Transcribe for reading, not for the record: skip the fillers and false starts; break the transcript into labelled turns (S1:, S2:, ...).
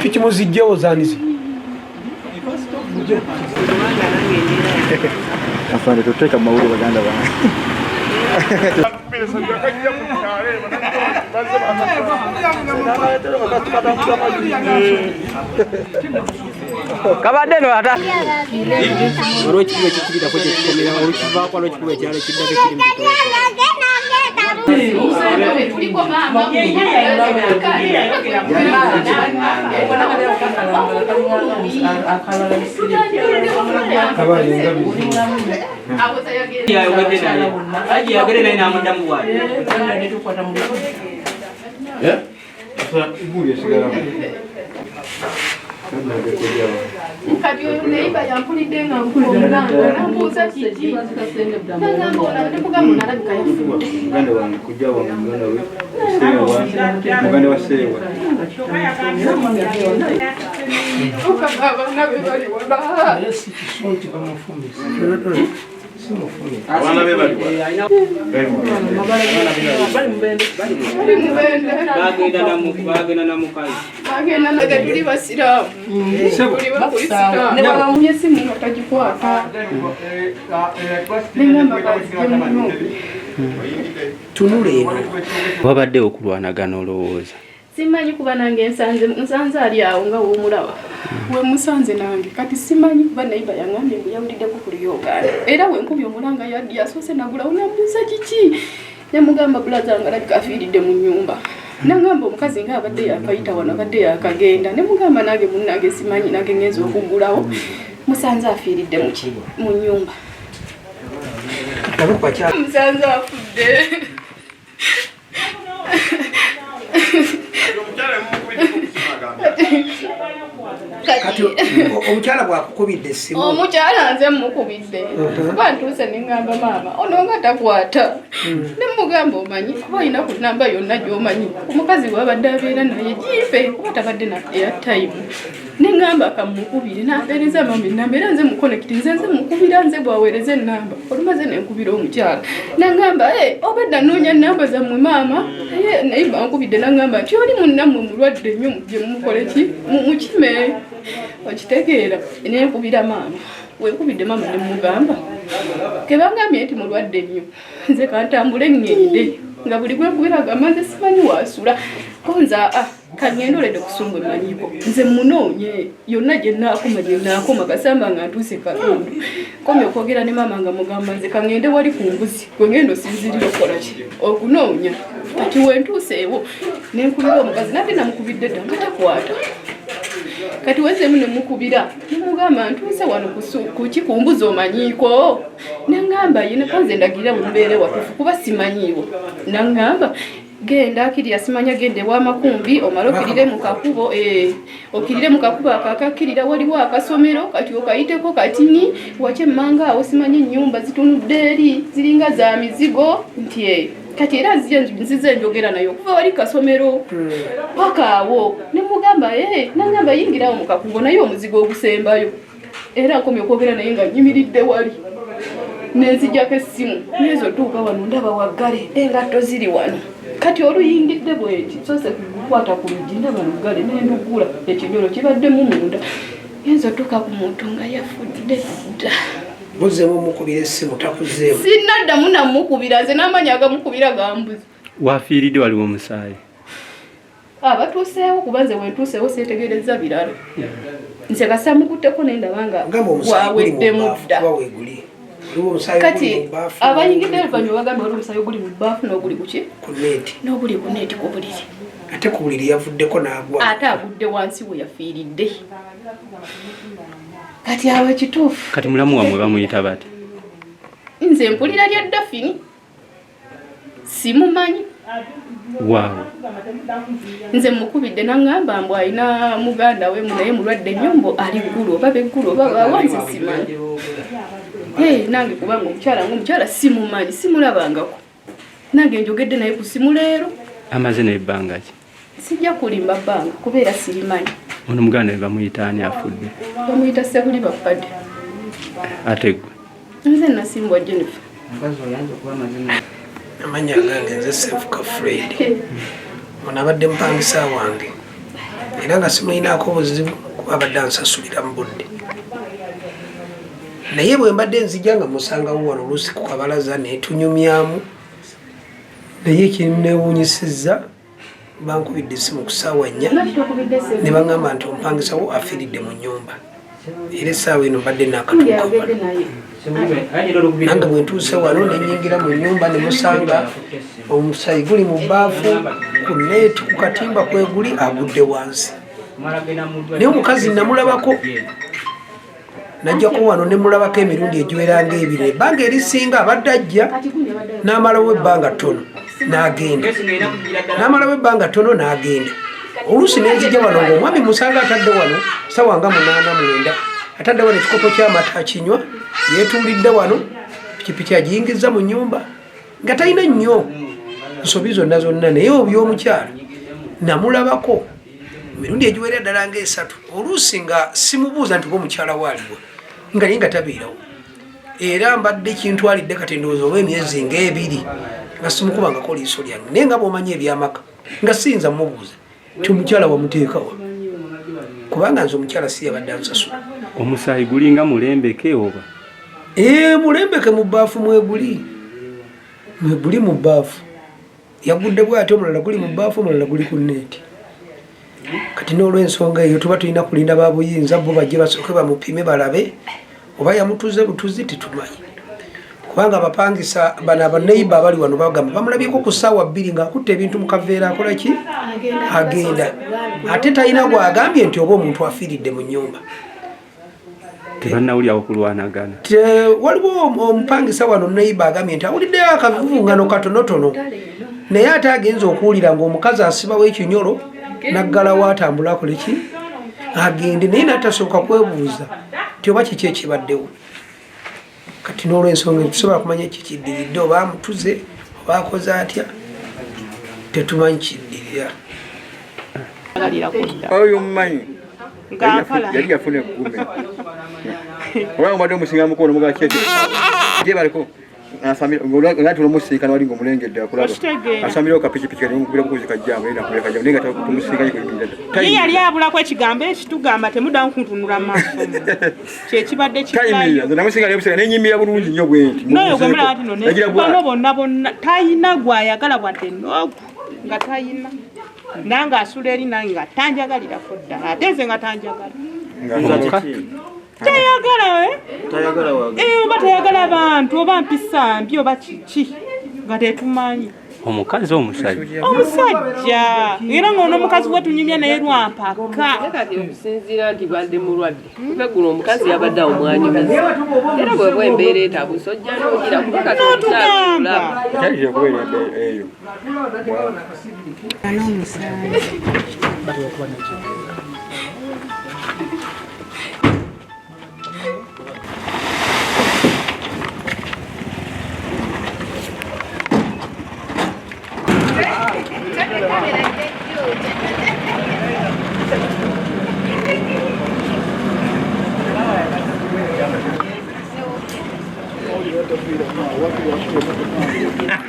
S1: Piki muzijjewo zanizi.
S2: Afande tuteeka mu mawulire baganda bange.
S3: Kabadde no ata waliwo ekikuba ekikubirako kyekikomera olukivaako waliwo ekikuba ekirala ekiddako ekiri mu
S4: Yayogedde naye n'amuddamu bwati.
S5: Kati oyo neiba yampulidde nga nkuba omulanga nambuuza kiki, nagamba ono nemugamba ono alabika yafudde.
S2: Muganda wange kujja wange muganda we Seewa muganda wa Seewa.
S5: Okaba abaana be bali wala.
S1: Naye si kisu nti bamufumise. Si mufumise.
S6: Abaana be bali wala.
S5: Bali mubende.
S4: Bagenda na mukazi.
S5: Bagenda naga tuli basiraamu. Tuli bakulisiraamu. Nebamumye esimu nga tagikwata. Nengamba kazije muno.
S1: Tunula eno.
S4: Wabaddewo okulwanagana olowooza?
S5: Simanyi kuba nange nsanze ali awo nga w'omulaba. We musanze nange kati simanyi kuba neiba yangambye mbu yawuliddeko ku Luganda. Era we nkubye omulanga yasoose nagulawo nambuuza kiki. Namugamba bulaza nga alabika afiiridde mu nnyumba. Nangamba omukazi nga abadde yakayita wano abadde yakagenda. Ne mugamba nange munnange simanyi nange ngenze okuggulawo. Musanze afiiridde mu nnyumba. Musanze afudde.
S1: Kati omukyala bw'akukubidde essimu.
S5: Omukyala nze mmukubidde. Kuba ntuuse ne ŋŋamba maama ono nga takwata. Ne mmugamba omanyi kuba olina ku nnamba yonna gy'omanyi. Omukazi gw'abadde abeera naye gimpe kuba tabadde na airtime. Ne ŋŋamba kammukubire n'ampeereza maama ennamba era nze mukonekiti nze nze mukubira nze bw'aweereza ennamba. Olumaze ne nkubira omukyala. N'aŋŋamba obadde anoonya nnamba zammwe maama. Naye bankubidde n'aŋŋamba nti oli munnammwe mulwadde nnyo mujje mumukole ki? Mumukime. Okitegeera. Ne nkubira maama. Wenkubidde maama ne mmugamba. Ke bangambye nti mulwadde nnyo. Nze kantambule ŋŋende. Nga buli gwe nkubira agamba nze simanyi waasula. Ko nze kangende oledde kusumba emmanyiiko. Nze munoonye yonna gye nnaakoma gye nnaakoma kasamba nga ntuuse Katundu. Nkomye okwogera ne maama nga mugamba nze kangende wali ku mbuzi. Gwe ngenda osinziirira okukola ki? Okunoonya. Kati we ntuuseewo ne nkubira omukazi nate namukubidde dda nga takwata. Kati wezemu ne mukubira ne mugamba ntuuse wano kuki ku mbuzi omanyiiko? Nangamba ye nako nze ndagirira bwe mubeere watuufu kuba simanyiiwo. Nangamba genda akiri asimanya genda ewa Makumbi omale okirire mu kakubo, okirire mu kakubo akakakkirira waliwo akasomero kati okayiteko katini waki emmanga awo simanyi ennyumba zitunudde eri ziringa za mizigo nti kati era nzize njogera naye okuva wali kasomero paka awo ne mugamba nangamba yingirawo mu kakubo naye omuzigo ogusembayo era nkomye okwogera naye nga nnyimiridde wali nenzijjako essimu nezo tuuka wano ndaba waggale engatto ziri wano kati oluyingidde bweti soose kukwata ku luggi ndaba luggale nendugula ekinyolo kibaddemu munda ngenza otuuka ku muntu nga yafudde dda.
S1: Muzzeemu mukubira essimu takuzeemu.
S5: Sinnaddamu namukubira nze n'amaanyi agamukubira gambuze.
S4: Wafiiridde waliwo omusaayi?
S5: Abatuuseewo kuba nze wentuuseewo seetegerezza birala. Nze kasa mukutteko ne ndaba nga waweddemu dda. Kati abayingidde oluvannyuma bagambye waliwo omusaayi oguli mu bbaafu n'oguli ku ki?
S1: Ku neeti.
S5: N'oguli ku neeti ku buliri.
S1: Ate ku buliri yavuddeko n'agwa.
S5: Ate agudde wansi we yafiiridde. Kati awo ekituufu.
S4: Kati mulamu wammwe bamuyita bati?
S5: Nze mpulira lya Daphne. Simumanyi.
S4: Waawo.
S5: Nze mukubidde n'aŋŋamba mbu alina muganda we naye mulwadde nnyo mbu ali Ggulu oba b'Eggulu oba baawa nze simanyi. Nange kubanga omukyala ng'omukyala simumanyi simulabangako. Nange njogedde naye ku ssimu leero.
S4: Amaze n'ebbanga ki?
S5: Sijja kulimba bbanga kubeera sirimanyi.
S4: Ono muganda we bamuyita ani afudde?
S5: Bamuyita Ssebuliba Fadde.
S4: Ate ggwe?
S5: Nze Nasimbwa Jennifer.
S1: Amannya gange nze Ssefuka Fred. Ono abadde mupangisa wange. Era nga simulinaako buzibu kuba abadde ansasulira mu budde. Naye bwe mbadde nzija nga musangawo wano oluusi ku kabalaza netunyumyamu, naye ekinneewuunyisizza bankubidde essimu ku ssaawa 4 ne baŋŋamba nti omupangisawo afiiridde mu nnyumba. Era essaawa eno mbadde naakatuuka wano. Nange bwe ntuuse wano ne nnyingira mu nnyumba ne musanga omusaayi guli mu bbaafu, ku neeti, ku katimba kweguli, agudde wansi. Naye omukazi namulabako, najjako wano ne mulabako emirundi egiwera ng'ebiri. Ebbanga erisinga abadde ajja n'amalawo ebbanga ttono n'agenda, n'amalawo ebbanga ttono n'agenda. Oluusi nenzija wano ng'omwami musanga atadde wano sawa nga 8 9, atadde wano ekikopo ky'amata akinywa, yeetuulidde wano, pikipiki agiyingizza mu nnyumba nga talina nnyo nsobi zonna zonna. Naye oby'omukyala namulabako emirundi egiwera ddala ng'esatu, oluusi nga simubuuza nti oba omukyala we aliwa, nga naye nga tabeerawo. Era mbadde kintwalidde kati ndowooza oba emyezi ng'ebiri nga simukubangako liiso lyange, naye nga bw'omanyi ebyamaka nga siyinza mubuuza nti omukyala wamuteekawa, kubanga nze omukyala si yabadde ansasula.
S4: Omusaayi gulinga mulembeke oba?
S1: Mulembeke mu bbaafu mweguli, mweguli mu bbaafu. Yagudde bw'ati, omulala guli mu bbaafu, omulala guli ku neeti. Kati n'olw'ensonga eyo tuba tulina kulinda ba buyinza bo bajje basooke bamupime balabe oba yamutuze butuzi, tetumanyi. Kubanga abapangisa bano abaneiba abali wano bagamba bamulabyeko ku ssaawa 2 ng'akutte ebintu mu kaveera, akola ki? Agenda. Ate talina gw'agambye nti oba omuntu afiiridde mu nnyumba.
S4: Tebannawulirawo kulwanagana.
S1: Waliwo omupangisa wano neiba agambye nti awuliddeyo akavuvungano katonotono, naye ate agenza okuwulira ng'omukazi asibawo ekinyolo n'aggalawo atambule akole ki? Agende. Naye n'atasooka kwebuuza nti oba kiki ekibaddewo. Kati n'olw'ensonga tetusobola kumanya kikiddiridde, oba amutuze oba akoze atya, tetumanyi kiddirira.
S2: Oyo mumanyi yali yafuna eggume oba obadde omusinga mukono mugaa kyekyo gyebaleko nga tolomusinkana wali ngaomulengedde akulaba asamirawo kapikipiki kati omukubira bukuzi kajjamu naye nakubira kajjamu naye nga tumusinkanye kuyimirira.
S6: Ye yali abulako ekigambo ekitugamba temuddamu kuntunula maaso, kyekibadde
S2: kitayimirira. Nze namusinga nebusinga nenyimira bulungi nnyo bwenti
S6: noyo gwemulaba nti no bano bonna bonna tayina gwayagala wadde n'ogu nga tayina, nange asula eri nange nga tanjagalirako ddala, ate nze nga tanjagala. Tayagala oba tayagala bantu oba mpisa mbi oba kiki nga tetumanyi.
S4: Omukazi omusajja?
S6: Omusajja. Era ng'ono omukazi we tunyumya naye lwampaka.
S7: Kati okusinziira nti badde mulwadde kuba omukazi yabadde awo mwanyumiza, era bweba embeera etabusa ojja n'ogira kuba kati
S6: n'otugamba
S2: eyo.
S8: N'omusaayi.